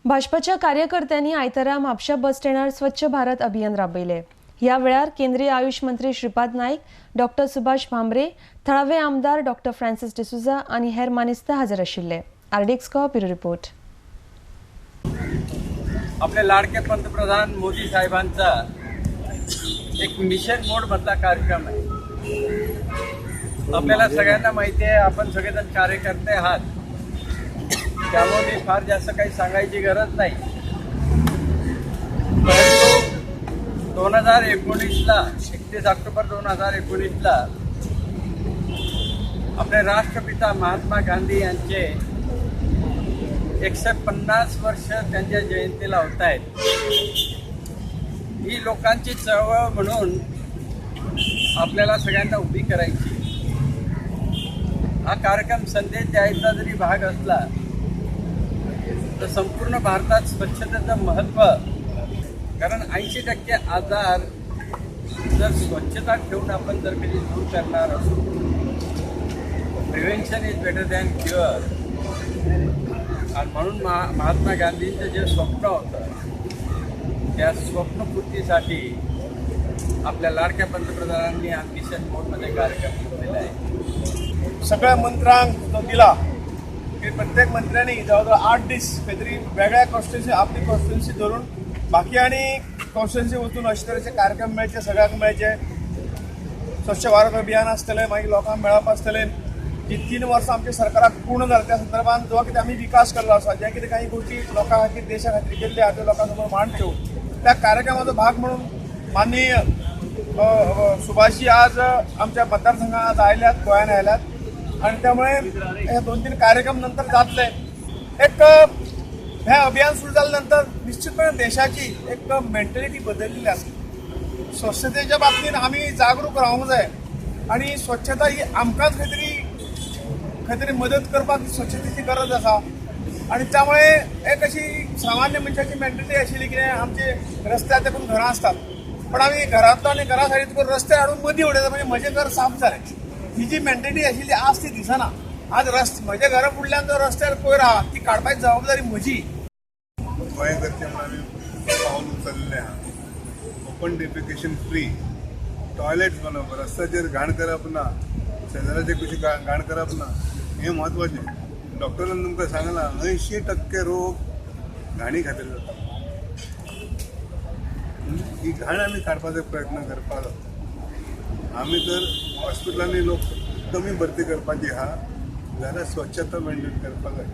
भाजपाच्या कार्यकर्त्यांनी आयतारा म्हापशा बस स्टँडार स्वच्छ भारत अभियान राबयले. ह्या वेळार केंद्रीय आयुष मंत्री श्रीपाद नायक, डॉक्टर सुभाष भामरे, थळावे आमदार डॉक्टर फ्रांसिस डिसुझा आनी हेर मानेस्त हजर आशिल्ले. RDX bureau report. आपले लाडके पंतप्रधान मोदी साहेबांचा एक मिशन मोड मधला कार्यक्रम आहे. आपल्याला सगळ्यांना माहिती आहे, आपण सगळेजण कार्यकर्ते आहात, त्यामुळे मी फार जास्त काही सांगायची गरज नाही. परंतु 2019ला, 31 ऑक्टोबर 2019ला आपले राष्ट्रपिता महात्मा गांधी यांचे 150 वर्ष त्यांच्या जयंतीला होत आहेत. ही लोकांची चळवळ म्हणून आपल्याला सगळ्यांना उभी करायची. हा कार्यक्रम संदेश द्यायचा जरी भाग असला, तर संपूर्ण भारतात स्वच्छतेचं महत्त्व, कारण 80% आजार जर स्वच्छता ठेवून आपण जर कधी दूर करणार असू, prevention is better than cure. आणि म्हणून महात्मा गांधींचं जे स्वप्न होतं, त्या स्वप्नपूर्तीसाठी आपल्या लाडक्या पंतप्रधानांनी हा मिशन मोडमध्ये कार्यक्रम घेतलेला आहे. सगळ्या मंत्र्यांक जो दिला की प्रत्येक मंत्र्यांनी जवळ जवळ 8 दीस खंय तरी वेगळ्या कॉन्स्टिट्युन्सी, आपली कॉन्स्टिट्युन्सी धरून बाकी आनी कॉन्स्टिट्युन्सी वचून अशे तरेचे कार्यक्रम मेळचे, सगळ्यांक मेळचे. स्वच्छ भारत अभियान आसतलें, मागीर लोकांक मेळप आसतलें. जी 3 वर्सां आमच्या सरकाराक पूर्ण जालें, त्या संदर्भात जो कितें आमी विकास केल्लो आसा, जे कितें काही गोश्टी लोकां खातीर, देशा खातीर केल्ल्यो आहा, त्यो लोकां समोर मांडच्यो. त्या कार्यक्रमाचो भाग म्हणून माननीय सुभाषजी आज आमच्या मतदारसंघात आज आयल्यात, गोंयान आयल्यात आणि त्यामुळे हे दोन तीन कार्यक्रम नंतर जातले. एक हे अभियान सुरू जाल्या नंतर निश्चितपणे देशाची एक मेंटॅलिटी बदललेली आसा. स्वच्छतेच्या बाबतीत आमी जागरूक रावंक जाय आणि स्वच्छता ही आमकांच खंय तरी खंय तरी मदत करपाक स्वच्छतेची गरज आसा. आणि त्यामुळे एक अशी सामान्य मनशाची मेंटॅलिटी आशिल्ली कितें, आमचे रस्त्यार तेकून घरां आसतात, पण आमी घरांतलो आनी घरा सायडीन तुका रस्ते हाडून मदीं उडयता, म्हणजे म्हजें घर साफ जालें. ही जी मेंटॅलिटी आशिल्ली, आज ती दिसना. आज म्हज्या घरा फुडल्यान जो रस्त्यार कोयर आहा, ती काडपाची जबाबदारी म्हजी. गोंय करचें म्हणून आमी पावल उचललें आहा. ओपन डेफिकेशन फ्री टॉयलेट्स बनवप, रस्त्याचेर घाण करप ना, शेजाराचे कुशीक घाण करप ना, हें म्हत्वाचें. डॉक्टरान तुमकां सांगलां, 80% रोग घाणी खातीर जाता. ही घाण आमी काडपाचो प्रयत्न करपाक जाय. आमी जर हॉस्पिटलांनी लोक कमी भरती करपाची आहा जाल्यार स्वच्छता मेंटेन करपाक जाय.